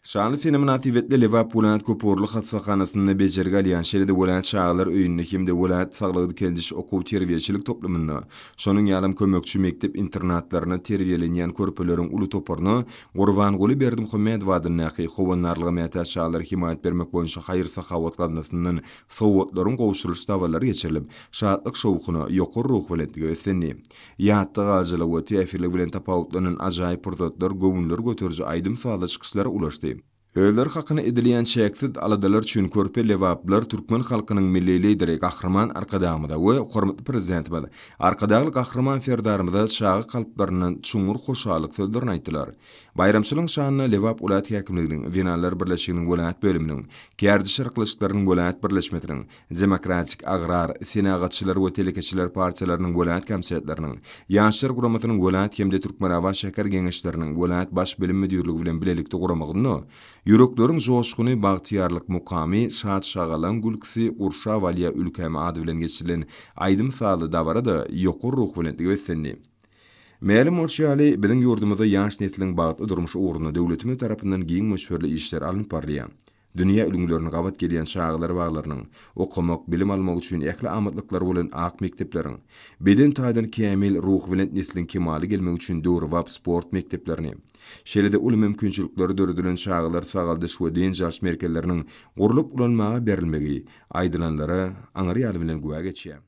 Şanly sene mynasybetli Lebap welaýat köpugurly hassahanasynda bejergi alýan, şeýle-de welaýat çagalar öýünde hem-de welaýat saglygy dikeldiş okuw-terbiýeçilik toplumynda, şonuň ýalam kömekçi mekdep-internatlarynda terbiýelenýän körpeleriň uly toparyna Gurbanguly Berdimuhamedow adyndaky Howandarlyga mätäç çagalara hemaýat bermek boýunça haýyr-sahawat gaznasyndan sowgatlaryň gowşurylyş dabaralary geçirilip, şatlyk-şowhuna, ýokary ruhubelentlige beslendi. Ýatda galyjylygy we täsirligi bilen tapawutlanan ajaýyp pursatlar göwünleri göteriji aýdym-sazly çykyşlara ulaşdy. Özleri hakynda edilýän çäksiz aladalar üçin körpe lebaplylar türkmen halkynyň Milli Lideri Gahryman Arkadagymyza we hormatly Prezidentimiz Arkadagly Gahryman Serdarymyza çaga kalplaryndan çuňňur hoşallyk sözlerini aýtdylar. Baýramçylygyň şanyna Lebap welaýat häkimliginiň, Zenanlar birleşiginiň welaýat bölüminiň, Kärdeşler arkalaşyklarynyň welaýat birleşmesiniň, Demokratik, Agrar, Senagatçylar we telekeçiler partiýalarynyň welaýat komitetleriniň, Ýaşlar guramasynyň welaýat hem-de Türkmenabat şäher Geňeşleriniň welaýat Baş bilim müdirligi bilen bilelikde guramagynda Ýürekleriň joşguny, bagtyýarlyk mukamy, şat-şagalaň gülküsi gurşap alýar ülkämi ady bilen geçirilen aýdym-sazly dabara-da ýokary ruhubelentlige beslendi. Mälim bolşy ýaly, biziň ýurdumyzda ýaş nesliň bagtly durmuşy ugrunda döwletimiz tarapyndan giň möçberli işler alnyp barylýar. Dünýä ülňülerine gabat gelýän çagalar baglarynyň, okamak, bilim almak üçin ähli amatlyklary bolan ak mekdepleriň, beden taýdan kämil, ruhubelent nesliň kemala gelmegi üçin döwrebap sport mekdeplerini, şeýle-de uly mümkinçilikleri döredilen çagalar sagaldyş we dynç alyş merkezleriniň gurlup ulanmaga berilmegi aýdylanlara aňry ýaly bilen güwä geçýär.